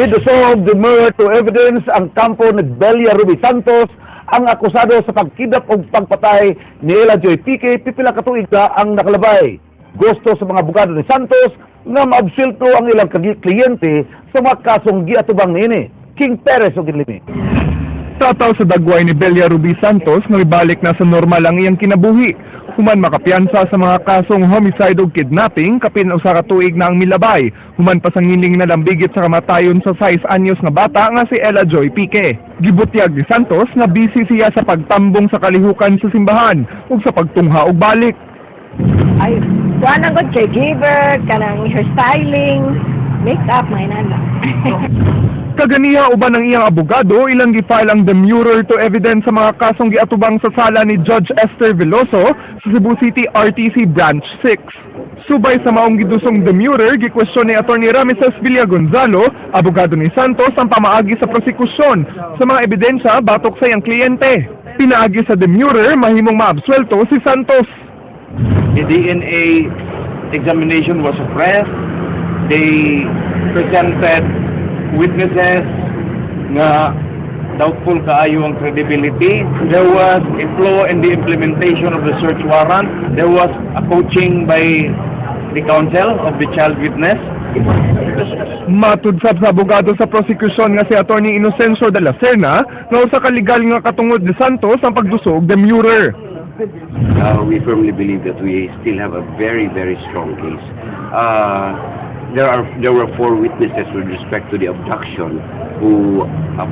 Midusog demur to evidence ang kampo ni Belia Ruby Santos, ang akusado sa pagkidnap og pagpatay ni Ella Joy Pique pipila ka tuig na ang nakalabay. Gusto sa mga abogado ni Santos nga maabsulto ang ilang kliyente sa mga kasong giatubang niini. King Perez og Limi. Tataw sa dagway ni Belia Ruby Santos nga mibalik na sa normal ang iyang kinabuhi. Human makapiyansa sa mga kasong homicide ug kidnapping, kapin usa ka tuig na ang milabay. Human pasangiling nalambigit sa kamatayon sa 6 anyos nga bata nga si Ella Joy Pique. Gibutyag ni Santos nga busy siya sa pagtambong sa kalihukan sa simbahan ug sa pagtungha og balik. Ay, kuan ang good caregiver, kanang hairstyling, makeup, mga inana. Kaganiha uban ang iyang abogado, ilang gi-file ang demurrer to evidence sa mga kasong giatubang sa sala ni Judge Esther Veloso sa Cebu City RTC Branch 6. Subay sa maong gidusong demurrer, gikwestiyon ni Attorney Rameses Villa Gonzalo, abogado ni Santos, ang pamaagi sa prosekusyon sa mga ebidensya batok sa iyang kliyente. Pinaagi sa demurrer, mahimong maabsuelto si Santos. The DNA examination was suppressed. They presented witnesses nga doubtful kaayo ang credibility. There was a flaw in the implementation of the search warrant. There was a coaching by the counsel of the child witness. Matud sab sa abogado sa prosekusyon nga si Attorney Inocencio de la Serna nga usa ka legal nga katungod ni Santos ang pagdusog demurrer. We firmly believe that we still have a very, very strong case. There were four witnesses with respect to the abduction who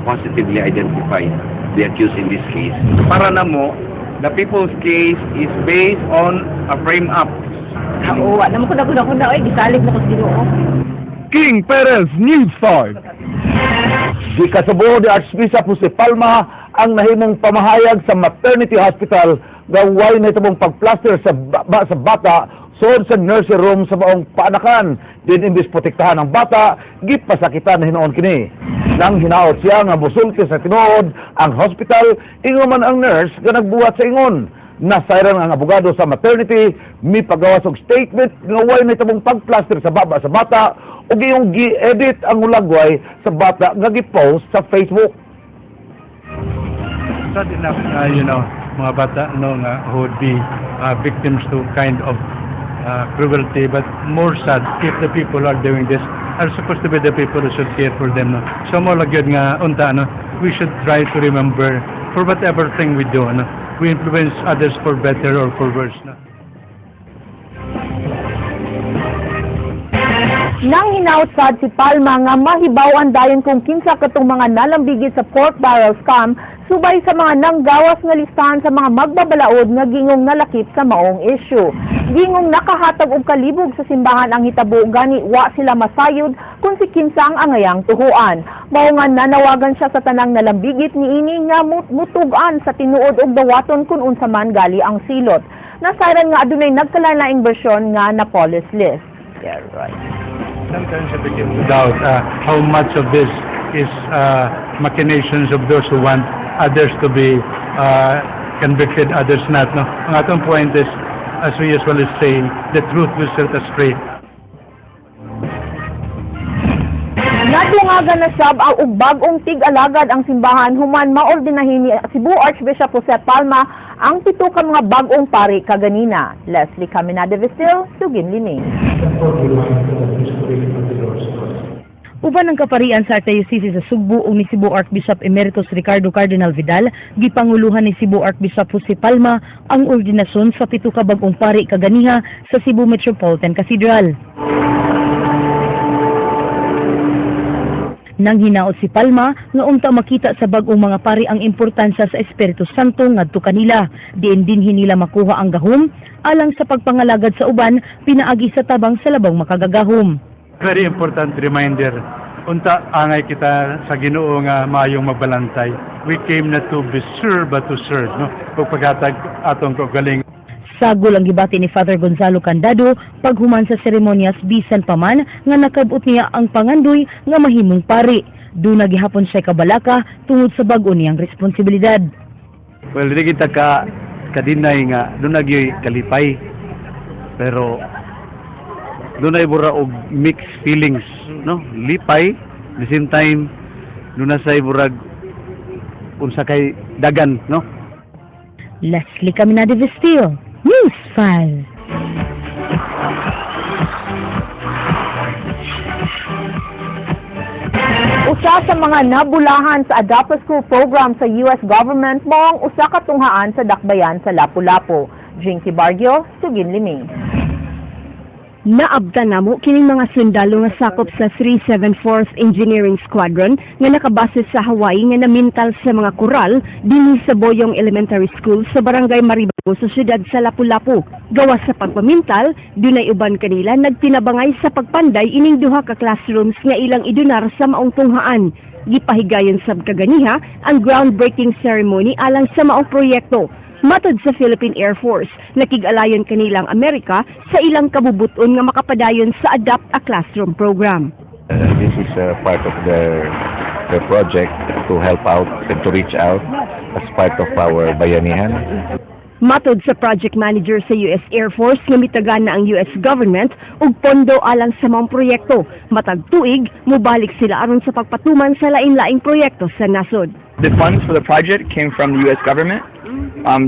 positively identified the accused in this case. Para namo, the people's case is based on a frame up. Oo, wala mo ko na oy, gisalig na ko sa Ginoo. King Perez, News 5. Gikasubo ni Archbishop Jose Palma ang nahimong pamahayag sa maternity hospital nga way nahitabong pagplaster sa bata sulod sa nursery room sa maong paanakan. Din imbis protektahan ang bata, gipasakitan na hinuon kini. Nang hinaot siya nga musulti sa tinuod ang hospital, ingon man ang nurse nga nagbuhat sa ingon. Nasayran ang abogado sa maternity, mipagawas og statement nga way nahitabong pagplaster sa baba sa bata ug iyong gi-edit ang hulagway sa bata nga gi-post sa Facebook. Sad enough, mga bata, no, nga who would be victims to kind of cruelty, but more sad if the people who are doing this are supposed to be the people who should care for them, no. So mao lang gyud nga unta, no, we should try to remember for whatever thing we do, no, we influence others for better or for worse, no. Nang hinaut sad si Palma nga mahibaw-an dayon kung kinsa katong mga nalambigit sa pork barrel scam subay sa mga nanggawas nga listahan sa mga magbabalaod nga gingong nalakip sa maong issue. Gingong nakahatag og kalibog sa simbahan ang hitabo, gani wa sila masayod kung si kinsa ang angayang tuhuan. Mao nga nanawagan siya sa tanang nalambigit niini nga mutug-an sa tinuod og dawaton kung unsa man gali ang silot. Nasayran nga adunay nagkalain-laing bersyon nga na police list. Yeah, right. Sometimes I begin to doubt how much of this is machinations of those who want others to be convicted, others not. No? Ang atong point is, as we usually say, the truth will set us free. Nadungagan na sab ang og bag-ong tig-alagad ang simbahan human maordinahin ni Cebu Archbishop Jose Palma ang 7 ka mga bag-ong pari kaganina. Leslie Caminada Vestil, Sugin Liming. Uban ang kaparian sa Archdiocese sa Sugbo ug ni Cebu Archbishop Emeritus Ricardo Cardinal Vidal, gipanguluhan ni Cebu Archbishop Jose Palma ang ordinasyon sa 7 ka bag-ong pari kaganiha sa Cebu Metropolitan Cathedral. Nang hinaot si Palma nga unta makita sa bag-ong mga pari ang importansya sa Espiritu Santo ngadto kanila. Diin dinhi nila makuha ang gahom alang sa pagpangalagad sa uban pinaagi sa tabang sa labong makagagahom. Very important reminder. Unta angay kita sa Ginoo nga maayong magbalantay. We came not to be served but to serve, no? Ug paghatag atong kaugaling. Sagol ang gibati ni Father Gonzalo Candado paghuman sa seremonyas bisan pa man nga nakabot niya ang pangandoy nga mahimong pari. Duna gihapon siya kabalaka tungod sa bag-o niyang responsibilidad. Well, dili kita ka kadinay nga duna gyoy kalipay, pero dunay bura og mixed feelings, no? Lipay The same time, duna say burag unsa kay dagan, no? Leslie Caminade Vestil, News 5. Usa sa mga nabulahan sa Adopt a School program sa US government mao ang usa ka tunghaan sa Dakbayan sa Lapu-Lapu. Jinky Bargio, Sugin Liming. Naabtan namo kining mga sundalo nga sakop sa 374th Engineering Squadron nga nakabase sa Hawaii nga namintal sa mga koral dinhi sa Boyong Elementary School sa Barangay Maribago sa siyudad sa Lapu-Lapu. Gawas sa pagpamintal, dunay uban kanila nagtinabangay sa pagpanday ining duha ka classrooms nga ilang idunar sa maong tunghaan. Gipahigayon sab kaganiha ang groundbreaking ceremony alang sa maong proyekto. Matod sa Philippine Air Force, nakig-alayon kanilang Amerika sa ilang kabubuton nga makapadayon sa Adopt a Classroom program. This is part of their project to help out and to reach out as part of our bayanihan. Matod sa project manager sa US Air Force nga mitagan na ang US government og pondo alang sa maong proyekto. Matag tuig, mobalik sila aron sa pagpatuman sa lain-laing proyekto sa nasod. The funds for the project came from the U.S. government,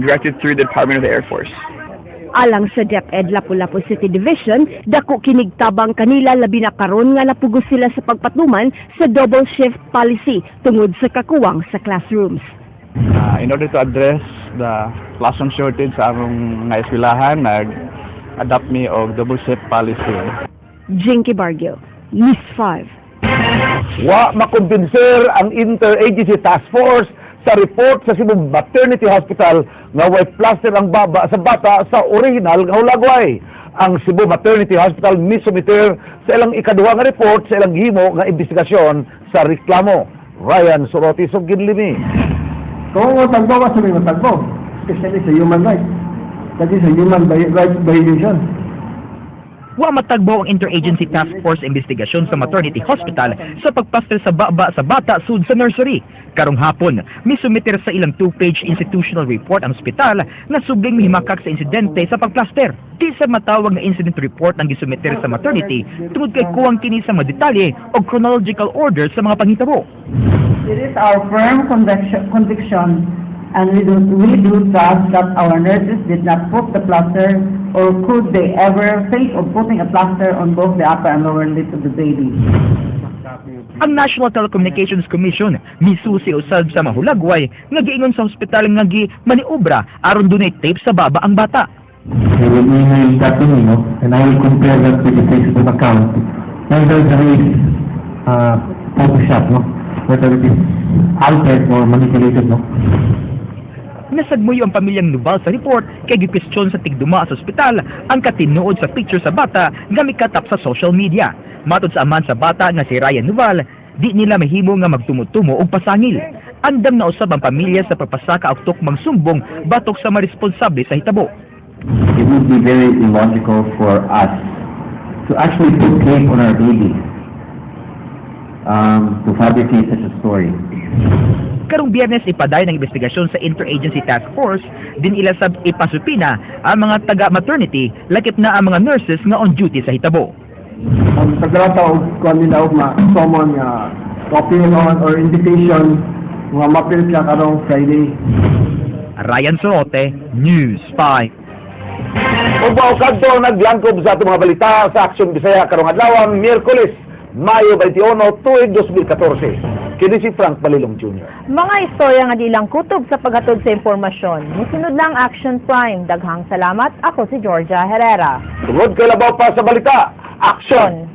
directed through the Department of the Air Force. Alang sa DepEd Lapu-Lapu City Division, dako kinig tabang kanila labi na karon nga napugos sila sa pagpatuman sa double shift policy tungod sa kakuwang sa classrooms. In order to address the classroom shortage sa among nga eskwelahan, nag-adopt mi og double shift policy. Jinky Bargio, News 5. Wa makumbinser ang Interagency Task Force sa report sa Cebu Maternity Hospital nga way plaster ang baba sa bata sa original nga hulagway. Ang Cebu Maternity Hospital misumiter sa ilang ikaduha nga report sa ilang gihimo nga investigasyon sa reklamo. Ryan Soroti, Sugin Limi. Kung matagbo, wa sa may matagbo. Especially sa human rights. That is a human rights violation. Wa matagbo ang Interagency Task Force investigasyon sa maternity hospital sa pagpastel sa baba sa bata sud sa nursery. Karong hapon, misumiter sa ilang two-page institutional report ang ospital na subling mihimakak sa insidente sa pagplaster. Di sa matawag na incident report ang gisumiter sa maternity tungod kay kuwang kini sa mga detalye o chronological order sa mga panghitabo. It is our firm conviction and we do trust that our nurses did not put the plaster or could they ever think of putting a plaster on both the upper and lower lip of the baby. Ang National Telecommunications Commission misusi usab sa mahulagway nga giingon sa ospital nga gi maniobra aron dunay tape sa baba ang bata. They will email that to me, no? And I will compare that with the Facebook account. Whether there is Photoshop, no? Whether it is altered or manipulated, no? Nasagmuyo ang pamilyang Nubal sa report kay gikwestiyon sa tigduma sa ospital ang katinuod sa picture sa bata nga mikatap sa social media. Matod sa amahan sa bata nga si Ryan Nubal, di nila mahimo nga magtumo-tumo og pasangil. Andam na usab ang pamilya sa pagpasaka og tukmang sumbong batok sa maresponsable sa hitabo. It would be very illogical for us to actually put tape on our baby to fabricate such a story. Karong Biyernes, ipadayon ang investigasyon sa Interagency Task Force din ila sab ipasupina ang mga taga-maternity, lakip na ang mga nurses nga on duty sa hitabo. Ang tagrata og kuan nila og ma summon nga copy on or invitation nga ma-appear siya karong Friday. Ryan Sorote, News 5. Ug mao kadto naglangkob sa atong mga balita sa Aksyon Bisaya karong adlaw, Miyerkules, Mayo 21, tuig 2014. Kini si Frank Balilong Jr. Mga istorya nga di lang kutob sa paghatod sa impormasyon. Musunod lang Action Prime. Daghang salamat. Ako si Georgia Herrera. Tungod kay labaw pa sa balita, aksyon!